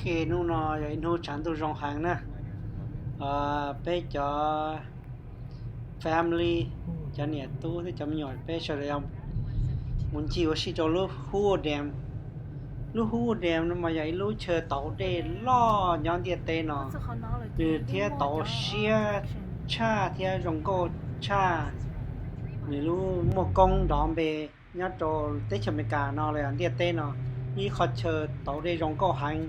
Hnub no yog ib hnub tshav ntuj zoo heev na. Peb cov family, cov niam tub thiab cov me nyuam peb sawv daws mus ncig ua si rau lub Hoover Dam. Lub Hoover Dam no mas yog ib lub chaw tauv dej loj nyob ntiaj teb no. Nws thiab tauv siab tshaj thiab zoo nkauj tshaj. Nws lub muaj koob nrov npe nyob rau teb chaws Amelikas no los yog ntiaj teb no, ib qho chaw tauv dej zoo nkauj heev.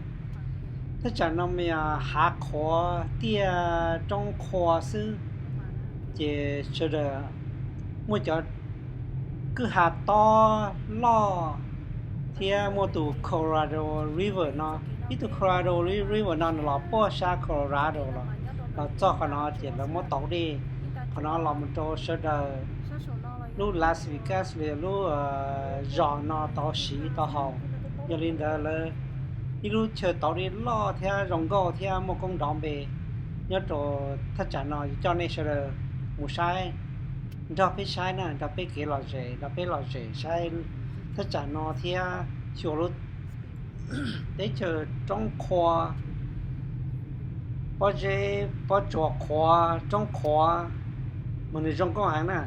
Thaj tsam no mas yog hav qhuav tiaj roob qhua xwb, ces sawv daws muaj cov kwj ha tob loj thiab muaj tus Colorado River no. Ib tug Colorado River no nws los puag sab Colorado los, los txog qhov no ces lawv muab tauv dej qhov no los mus rau sawv daws lub Las Vegas los yog lub zos no tau siv tau haus. Yog li ntawd lawv ib lub chaw tauv dej loj thiab zoo nkauj thiab muaj koob nrov npe nyob rau thaj tsam no, yuav coj nej sawv daws mus saib, nrog peb saib na, nrog peb kev lom zem, nrog peb lom zem saib thaj tsam no thiab xyuas lub teb chaws roob qhua, pob zeb pob tsuas qhuav, roob qhuav, mas nws zoo nkauj heev na.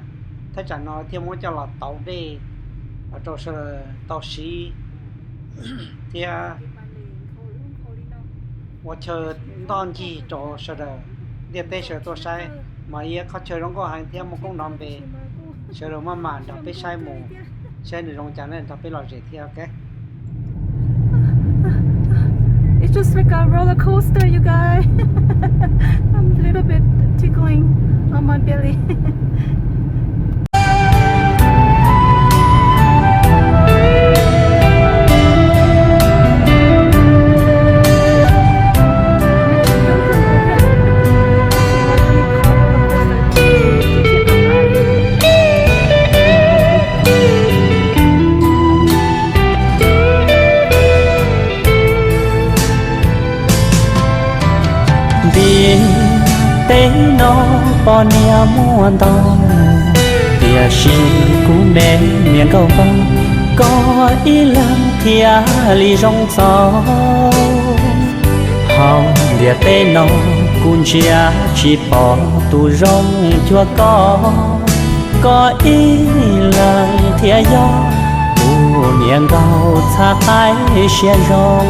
Thaj tsam no thiaj muab coj los tauv dej los rau sawv daws tau siv thiab ua chaw ntoj ncig rau sawv daws ntiaj teb sawv daws tuaj saib, mas yog qhov chaw zoo nkauj heev thiab muaj koob nrov npe. Sawv daws maj mam nrog peb saib mus, saib nws zoo cas na, nrog peb lom zem thiab, ok. It's just like a roller coaster, you guys. I'm a little bit tickling on my belly. Ntiaj teb no poj niam muaj ntau, tiam sis kuv me niam nkauj Npawg, koj ib leeg thiaj li zoo txaus. Hauv ntiaj teb no kuv ntsia tsis pom tus zoo cuag koj, koj ib leeg thiaj yog kuv niam nkauj txhab qaib siab zoo.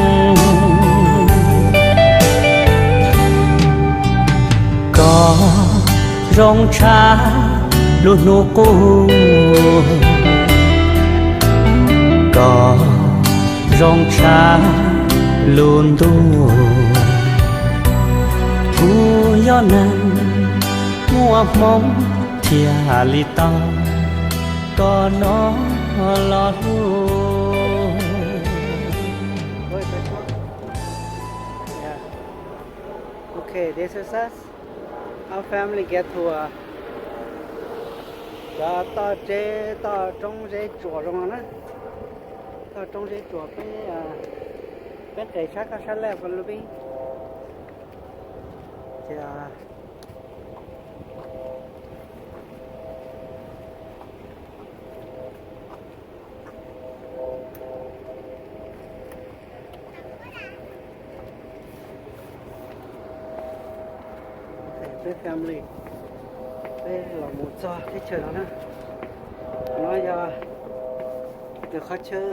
Koj zoo tshaj lub hnub qub, koj zoo tshaj lub ntuj. Kuv yog neeg muaj hmoo thiaj li tau koj no los hlub. Okay, this is us. Our family get to, uh, cov toj zeb, toj roob zeb tsuas zoo no na. Toj roob zeb tsuas peb, peb qes sab qab sab laj pa lub peb. Ces peb family, peb los mus txog teb chaws no na. No yog nws qhov chaw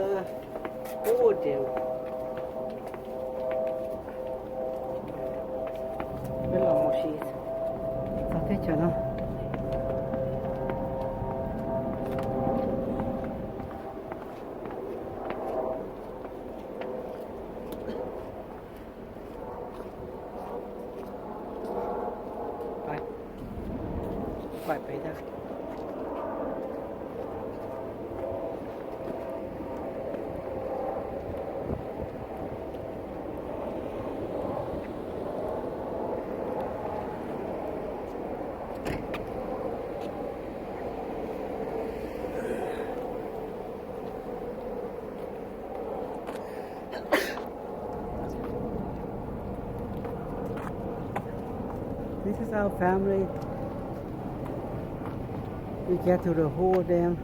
ub des. Peb los mus si txog teb chaws no. This is our family. We get to the Hoover Dam,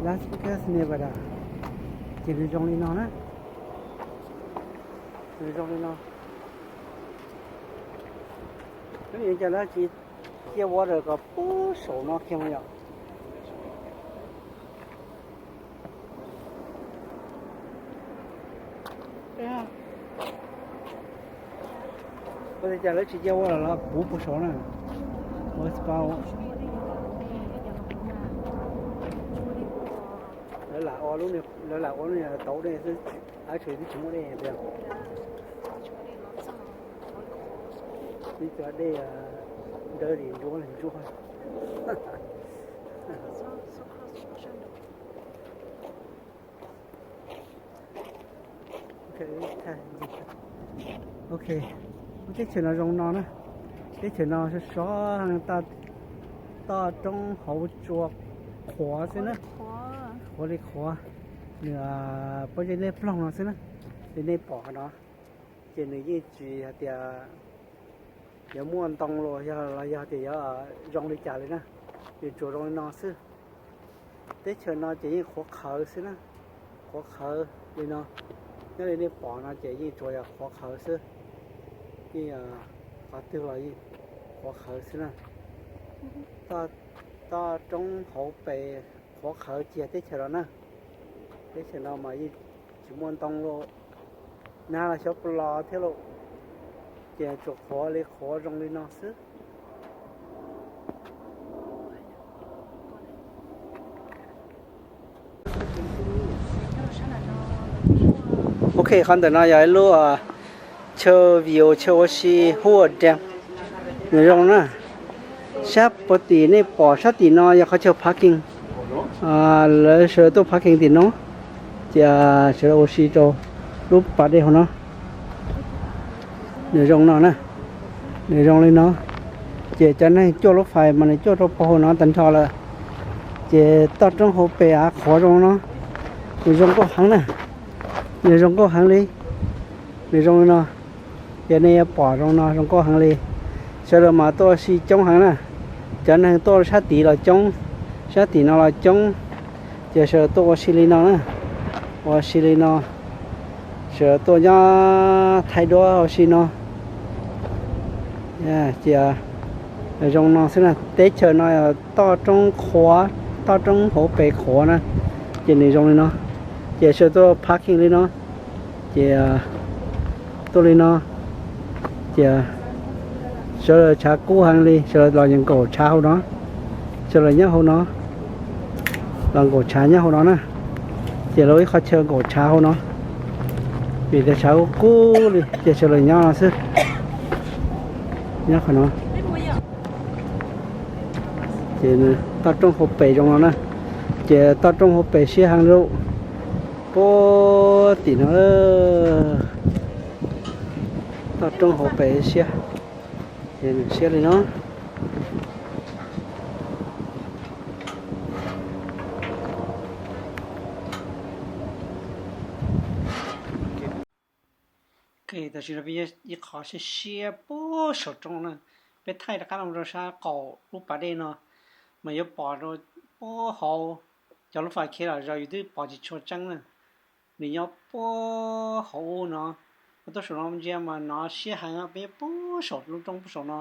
Las Vegas, Nevada. Ces nws zoo li no na. Nws zoo li no. Lub yeej cas lawv tsis cia water kom puag saum no kiag yom? Ua li cas lawv tsis cia water los puv puag saud na? Ua li cas lawv lam ua lub, lawv lam ua lub niag tauv dej xwb, av tshwm twb tsis muaj dej tiag. Ib cov dej ntawd li ntsuab li ntsuab. Ok, lub teb chaws no zoo no na. Teb chaws no sov sov heev, toj roob hauv tsua qhuav xwb na. Qhuav li qhuav. Nws pob zeb liab ploog no xwb na. Li nej pom qhov no, ces nws yeej tsis hais tias yuav muaj ntoo los yog, los yog tias yuav zoo li cas li na. Nws tsuas zoo li no xwb. Teb chaws no ces yeej qhuav qhawv xwb na. Qhuav qhawv li no. Nyob li nej pom no ces yeej tsuas yog qhuav qhawv xwb. Yeej qhov twg los yeej qhuav qhawv xwb na. Toj roob hauv pes qhuav qhawv cia teb chaws no na. Teb chaws no mas yeej tsis muaj ntoo los, nag los xyov puas los thiab lauj. Ces tsuas qhuav li qhuav zoo li no xwb. Ok, qhov ntawm no yog ib lub chaw view, chaw ua si Hua Dam. Nws zoo na. Sab puag tim nej pom sab tim no yog qhov chaw parking. Lawv sawv daws tuaj parking tim no, ces sawv daws ua si rau lub pas dej hauv no. Nws zoo no na, nws zoo li no. Ces cov neeg cuaj lub fais mas nws cuaj rau puag hauv no tag nrho lawm. Ces toj roob hauv pes av qhuav zoo no, nws zoo nkauj heev na, nws zoo nkauj heev li. Nws zoo li no, ces nej yuav pom zoo no zoo nkauj heev li. Sawv daws mas tuaj ua si coob heev na. Cov neeg tuaj sab tid los coob, sab tim no los coob, ces sawv daws tuaj ua si li no na, ua si li no. Sawv daws tuaj nyob thaij duab ua si no. Ces zoo no xwb na, teb chaws no yog toj roob qhuav, toj roob hauv pes qhuav na, ces nws zoo li no. Ces sawv daws tuaj parking li no, ces tuaj li no, ces sawv daws tshav kub heev li, sawv daws los nkaum tshav hauv no, sawv daws los nyob hauv no, los nkaum tshav nyob hauv no na. Ces lawv ib qhov chaw nkaum tshav hauv no, vim tias tshav kub kub li ces sawv daws los nyob no xwb, nyob qhov no. Ces toj roob hauv pes zoo no na, ces toj roob hauv pes siab heev li, puag tim no, toj roob hauv pes siab, ces nws siab li no. Ok, tam sim no peb nyob ib qho siab siab puag saum roob na. Peb thaij rov qab los rau sab qaum lub pas dej no, mas yuav pom rau puag hauv, cov lub fais khiav los zog yus twb pom tsis tshua tseeb na. Nws nyob puag hauv ub no, mas tuaj saum no ntsia mas nov siab heev, peb nyob puag saum lub roob puag saum no,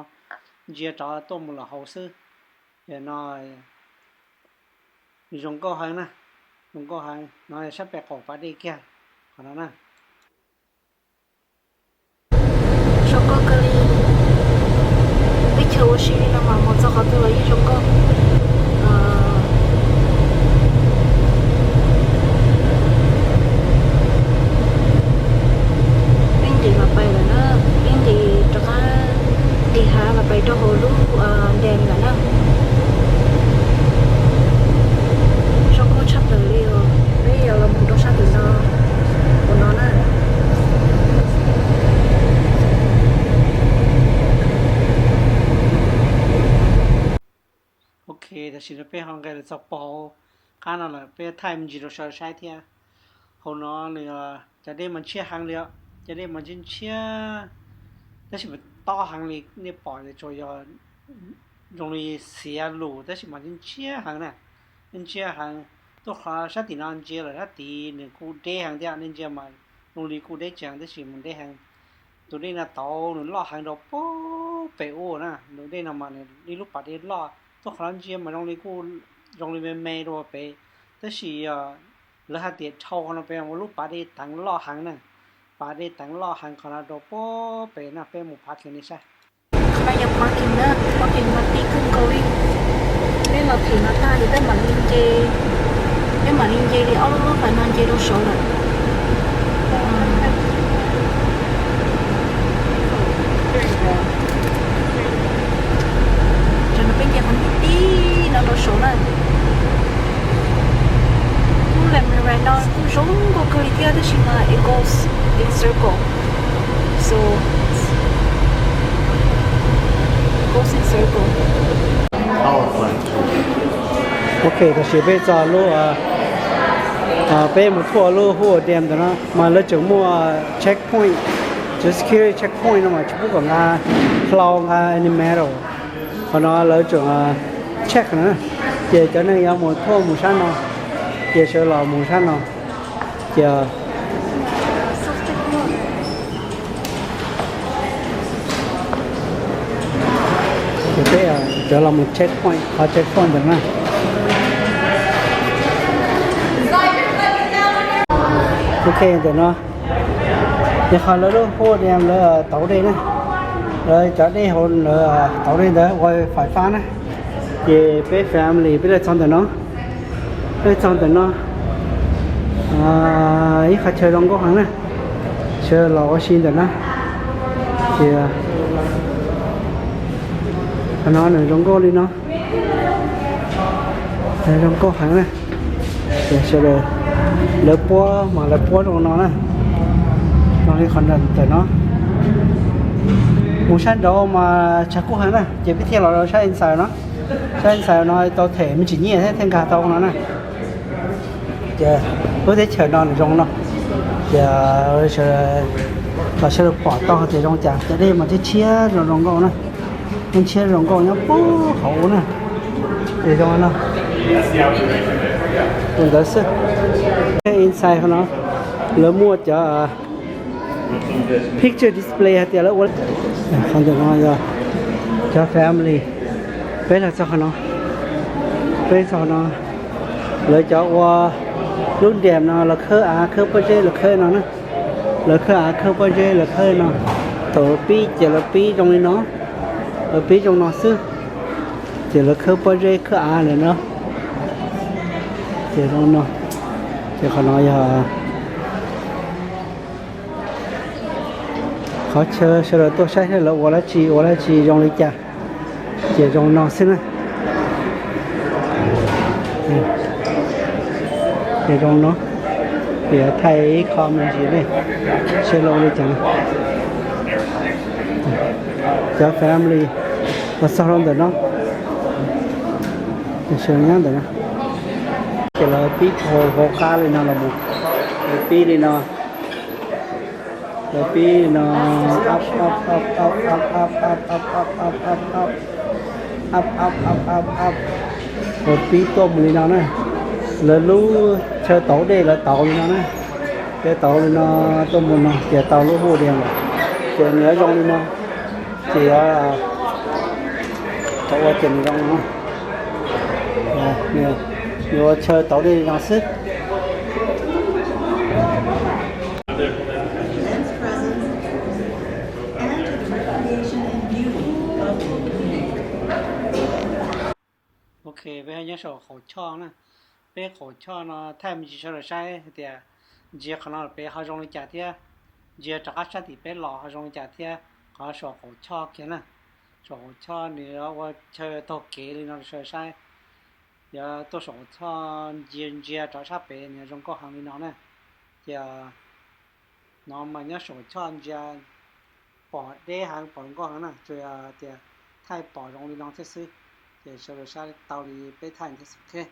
ntsia rov tuaj mus lawm hauv xwb. Yog no, nws zoo nkauj heev na, zoo nkauj heev. No yog sab pem qaum pas dej kiag, qhov no na. Zoo nkauj kawg li. Teb chaws ua si li no mas mus txog qhov twg los yeej zoo nkauj. Peb nqis los pais lawm na, peb nqis rov qab, nqis hav los pais rau hauv lub dam lawm na. Zoo nkauj tshaj plaws li os. Peb yuav los mus rau sab tim no, ua no na. Ok, tam sim no peb ho nqes los txog puag hauv qab no lawm, peb thaij me ntsis rau sawv daws saib thiab. Hauv no nws, cov dej mas ntshiab heev li os, cov dej mas ntshiab ntshiab, tab sis mas tob heev li, nej pom tsuas yog zoo li xiav lus tab sis mas ntshiab heev na, ntshiab heev. Tuaj qhov sab tim no ntsia lawm sab tid nws kuj deb heev thiab, nej ntsia mas Zoo li kuj deb tsis heev tab sis mas deb heev. Tus dej no tauv nws loj heev rau pem ub na, tus dej no mas nws ib lub pas dej loj, tuaj qhov no ntsia mas zoo li kuj zoo li me me rau pem, tab sis lawv hais tias dhau qhov no pem ua lub pas dej teev loj heev na, pas dej teev loj heev qhov no rau pem na, peb mus phab kiag nej saib. Qhov no yog parking na, parking no ti kawg nkaus li. Peb los them no tag ces peb mam li nce, peb mam li nce li ob lub lub pas no nce rau saud lawm. Tam no peb nce qhov ti ti no rau saud na. Lub Lemonade no kuj zoo nkauj kawg li thiab tab sis mas it goes in circle. So, it goes in circle. Ok, tam sim peb txog lub, peb mus thauj lub Hoover Dam ntawm no mas lawv tseem muaj checkpoint, cov security checkpoint no mas tsis pub kom nqa hlau nqa any metal. Qhov no lawv tseem check na, ces cov neeg yuav mus thauj mus sab no, ces sawv los mus sab no, ces ces peb sawv los mus checkpoint, qhov checkpoint ntawm na. Ok, ntawm no yog qhov lawv lub Hoover Dam lawv tauv dej na, lawv cov dej hauv lawv tauv dej ntawd ua faim fab na. Ces peb family peb los txog ntawm no, peb txog ntawm no, ib qhov chaw zoo nkauj heev na, sawv los ua si ntawm no, ces qhov no nws zoo nkauj li no, zoo nkauj heev na. Ces sawv daws lawv puab mas lawv puab zoo no na, zoo li qhov ntawm no. Mus sab nraud mas tshav kub heev na, ces peb thiaj los rau sab inside no. Sab inside no tau them me ntsis nyiaj thiab thiaj nkag tau no na. Ces lub teb chaws no nws zoo no, ces kom sawv daws pom tau tias zoo cas, cov dej mas tshiab tshiab zoo zoo nkauj na, tshiab zoo nkauj nyob puag hauv ub na. Ces zoo no, tus ntawd xwb. Inside qhov no lawv muaj cov picture display hais tias lawv ua, qhov ntawm no yog cov family, peb los txog qhov no, peb txog qhov no, lawv cov ua lub dam no los khawb av khawb pob zeb los khawb no na. Lawv khawb av khawb pob zeb los khawb no. Thaum lawv pib ces lawv pib zoo li no, lawv pib zoo no xwb, ces lawv khawb pob zeb khawb av lawm no. Ces zoo no, ces qhov no yog qhov chaw sawv daws tuaj saib thiab lawv ua dab tsi ua dab tsi zoo li cas, ces zoo no xwb na. Ces zoo no, ces thaij ib qho me ntsis ne, sawv daws ua li cas no. Cov family los txog rau ntawm no, sawv daws nyob ntawm no, ces lawv pib hauv qab li no los mus, lawv pib li no, lawv pib li no, ap ap ap ap ap ap ap ap ap ap ap ap ap ap ap ap ap, lawv pib tuaj mus li no na. Lawv lub chaw tauv dej lawv tauv li no na, ces tauv li no tuaj mus no ces tau lub Hoover Dam lawm. Ces nws yuav zoo li no, ces yuav tau ua ces nws zoo no, nws ua chaw tauv dej li no xwb. Ok, peb nyob saum qaum choj na. Peb qaum choj no thaij me ntsis sawv daws saib hais tias ntsia qhov no pem ho zoo li cas thiab, ntsia rov qab sab tim peb los ho zoo li cas thiab, qhov saum qaum choj kiag na. Saum qaum choj nws ua chaw taug kev li no rau sawv daws saib. Yog tuaj saum qaum choj ntsia ntsia rov sab pem nws zoo nkauj heev li no na. Ces no mas nyob saum qaum choj ntsia pom deb heev pom zoo nkauj heev na, tsuas yog tias thaij pom zoo li no thiab xwb. Ces sawv daws saib tau li peb thaij thiab xwb.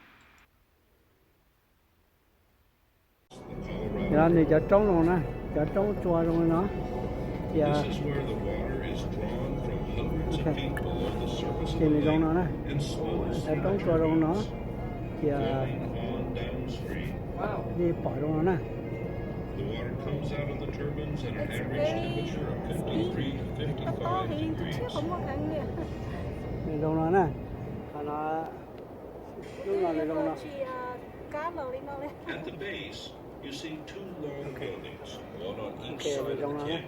Ces no nws cov roob zoo na, cov roob tsua zoo li no. Ces ces nws zoo no na, cov roob tsua zoo no. Ces nej pom zoo no na. Water comes out of the turbines at an average temperature of fifty-three to fifty-five degrees. Nws zoo no na, qhov no, lub no nws zoo no. At the base, you see two long buildings, one on each side of the canyon.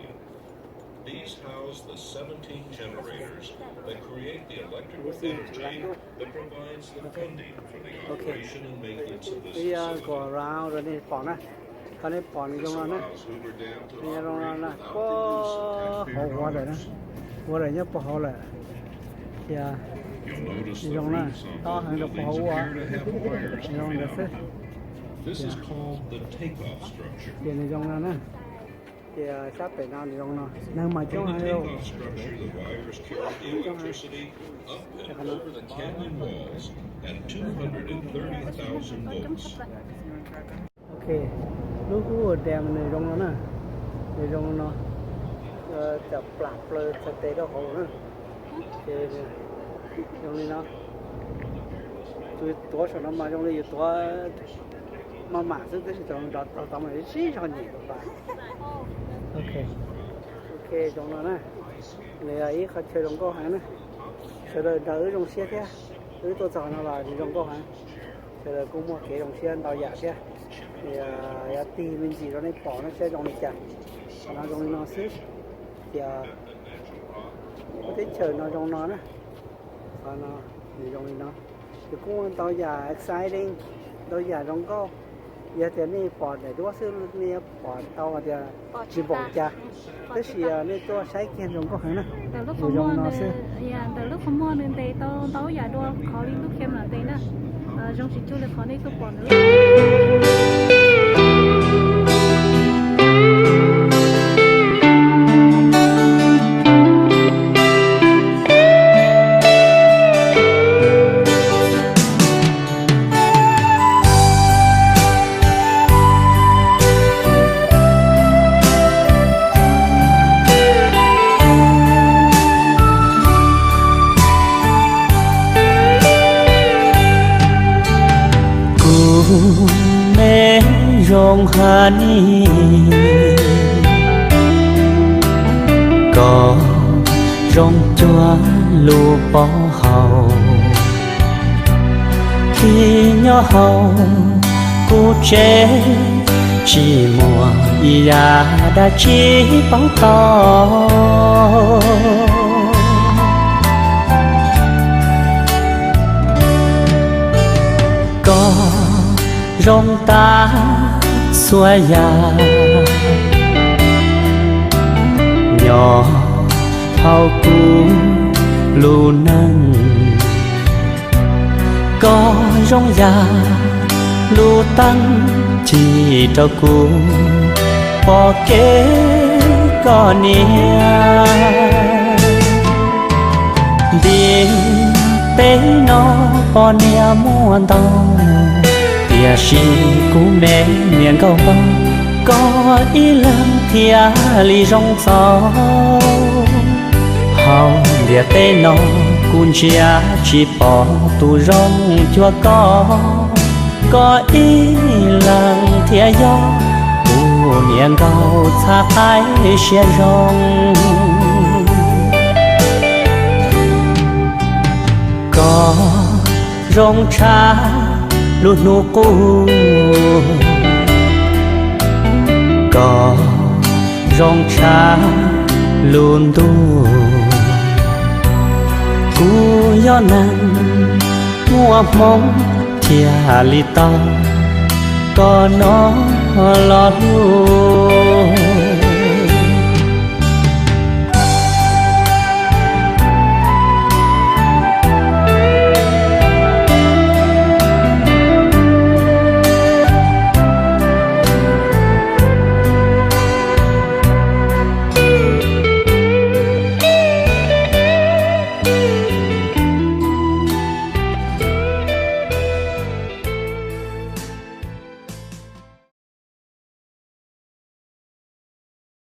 These house the seventeen generators that create the electrical energy that provides the funding for the operation and maintenance of this facility. Go around rau nej pom na, qhov nej pom nws zoo no na, nws zoo no na, puag hauv water na, water nyob puag hauv lawm. Ces zoo na, tob heev rau puag hauv ua, zoo ntawd xwb. Ces nws zoo no na. Ces sab pem no nws zoo no, neeg mas coob heev. Ok, lub hub dam nws zoo no na, nws zoo no, txawm plam plaws txhais tes rau hauv na. Ces zoo li no, tus tuav saum no mas zoo li yus tuav maj mam xwb, tab sis cov nrov tau mas sib zog nyem rau tas. Ok, zoo no na, nws yog ib qhov chaw zoo nkauj heev na. Sawv daws nrog wb zoo siab thiab, wb tuaj txog no los zoo nkauj heev. Sawv daws kuj muaj kev zoo siab ntau yam thiab. Yog tig me ntsis rau nej pom no saib zoo li cas. Qhov no zoo li no xwb, tias lub teb chaws no zoo no na. Qhov no nws zoo li no, ces kuj muaj ntau yam exciting, ntau yam zoo nkauj. Yog tias nej pom daim duab xwb nej yuav pom tau hais tias tsis npaum cas, tab sis nej tuaj saib kiag zoo nkauj heev na. Ntawm lub qhov muag nws ntes tau ntau yam dua qhov li lub camera ntes na. Zoo tsis cuag li qhov nej tuaj pom ntawd. Kuv me zoo ha ni, koj zoo cuag lub pob hau. Tib nyob hauv kuv tsev tsis muaj ib yam dab tsi paub tau. Koj zoo tag txhua yam, nyob hauv kuv lub neej. Koj zoo yam lub teeb cig rau kuv pom kev koj niam. Ntiaj teb no poj niam muaj ntau, tiam sis kuv me niam nkauj npawg, koj ib leeg thiaj li zoo txaus. Hauv ntiaj teb no kuv ntsia tsis pom tus zoo cuag koj, koj ib leeg thiaj yog kuv niam nkauj txhais qaib siab zoo. Koj zoo tshaj lub hnub qub, koj zoo tshaj lub ntuj. Kuv yog neeg muaj hmoov thiaj li tau koj no los hlub.